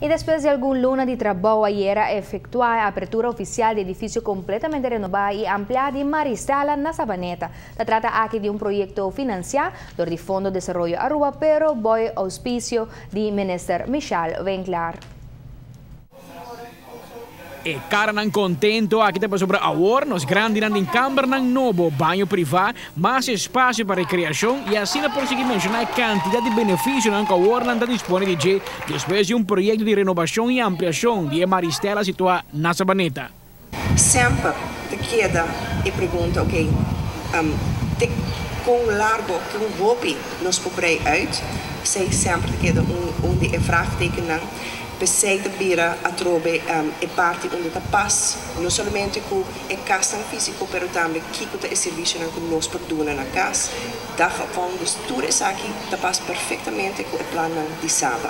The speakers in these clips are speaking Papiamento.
Y despues di algun luna di trabou, ayera a efectua e apertura oficial di edificio completamente renoba y amplia di Maristella na Savaneta. Ta trata aki di un proyecto financia door di Fondo Desaroyo Aruba, pero bou auspicio di Minister Michelle Winklaar. E caranan contento aki ta pasobra awor nos grandinan tin cambernan nobo, baño priva, mas espacio pa recreacion y asina por sigui menciona e cantidad di beneficionan cu awor nan ta dispone di dje despues di un proyecto di renobacion y ampliacion di e Maristella situa na Savaneta. Semper ta keda e pregunta, ok, te con largo, con hopi nos por breid uit, esey semper ta keda un di e vraagtekennan. P'esey ta bira atrobe e parti unda ta pas, no solamente cu e casnan fisico, pero tambe kico ta e servicionan cu nos por duna na cas, dagopvang, dus tur esaki ta pas perfectamente cu e plannan di Saba.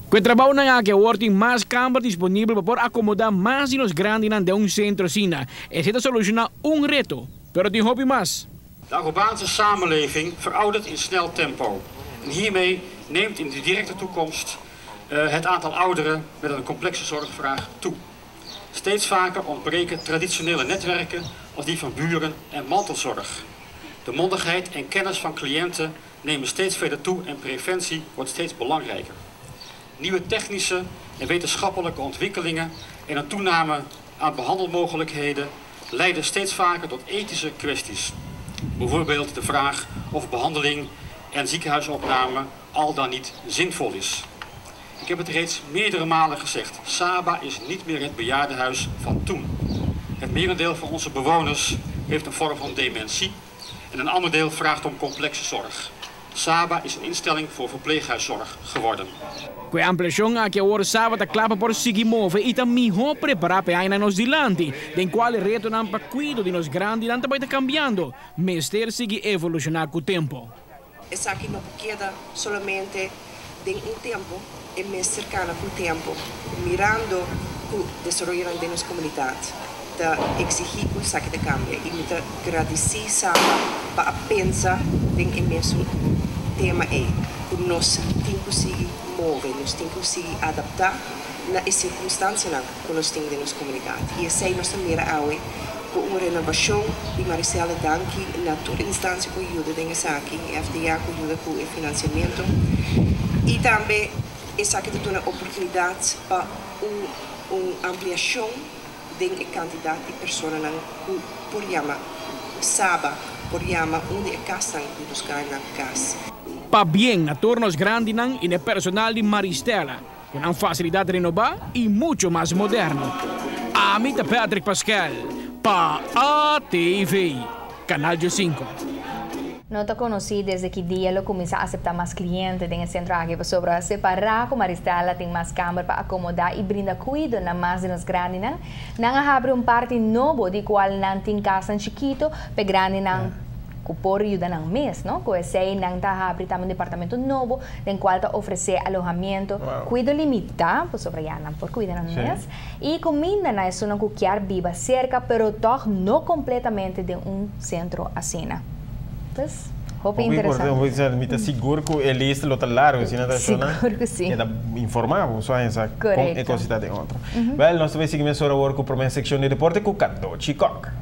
Cu e trabounan aki awor tin mas camber disponibel pa por acomoda mas di nos grandinan den un centro asina. Esey ta soluciona un reto, pero tin hopi mas. De Arubaanse samenleving veroudert in snel tempo. En hiermee neemt in de directe toekomst het aantal ouderen met een complexe zorgvraag toe. Steeds vaker ontbreken traditionele netwerken als die van buren en mantelzorg. De mondigheid en kennis van cliënten nemen steeds verder toe en preventie wordt steeds belangrijker. Nieuwe technische en wetenschappelijke ontwikkelingen en een toename aan behandelmogelijkheden leiden steeds vaker tot ethische kwesties. Bijvoorbeeld de vraag of behandeling en ziekenhuisopname al dan niet zinvol is. Ik heb het reeds meerdere malen gezegd. Saba is niet meer het bejaardenhuis van toen. Het merendeel van onze bewoners heeft een vorm van dementie en een ander deel vraagt om complexe zorg. Saba is een instelling voor verpleeghuiszorg geworden. Cu e ampliacion aki awor Saba ta cla pa por sigui move y ta miho prepara pa e añanan nos dilanti, den cual e retonan pa cuido di nos grandinan ta bay ta cambiando, mester sigui evoluciona cu tempo. Esaki no por keda solamente den un tempo, e mester cana cu tempo, mirando cu desaroyonan den nos comunidad ta exigi cu esaki ta cambia y mi ta gradici Saba pa a pensa den e mesun tema ey, cu nos tin cu sigui move, nos tin cu sigui adapta na e circunstancianan cu nos tin den nos comunidad y esey nos ta mira awe cu un renobacion di Marisela. Danki na tur instancia cu yuda den esaki, FDA cu yuda cu e financiamento y tambe esaki ta duna oportunidad pa un ampliacion den e cantidad di personanan cu por yama Saba, por yama un di e casnan di busca nan cas. Pabien na tur nos grandinan y na e personal di Maristella cu nan facilidad renoba y mucho mas moderno. Ami ta Patrick Pascal pa ATV, Canal 5. No ta conoci desde ki dia lo cuminsa acepta mas cliente den e centro aki, pasobra separa cu Maristella tin mas camber pa acomoda y brinda cuido na mas di nos grandinan. Nan a habri un parti nobo di cual nan tin casnan chikito pa grandinan cu por yuda nan mes, no? Cu esey nan ta habri tambe un departamento nobo den cual ta ofrece alojamiento, cuido limita, pasobra ya nan por cuida nan mes, y cuminda na esunnan cu kier biba cerca, pero toch no completamente den un centro asina. Pues, hopi interesante. Hopi importante. Mi ta sigur cu e lista lo ta largo, asina ta sona. Sigur cu si. Keda informa, bo so haya con e cosita den otro. Wel, nos ta bay sigui mesora awor cu prome seccion di deporte cu Cadochi Kok.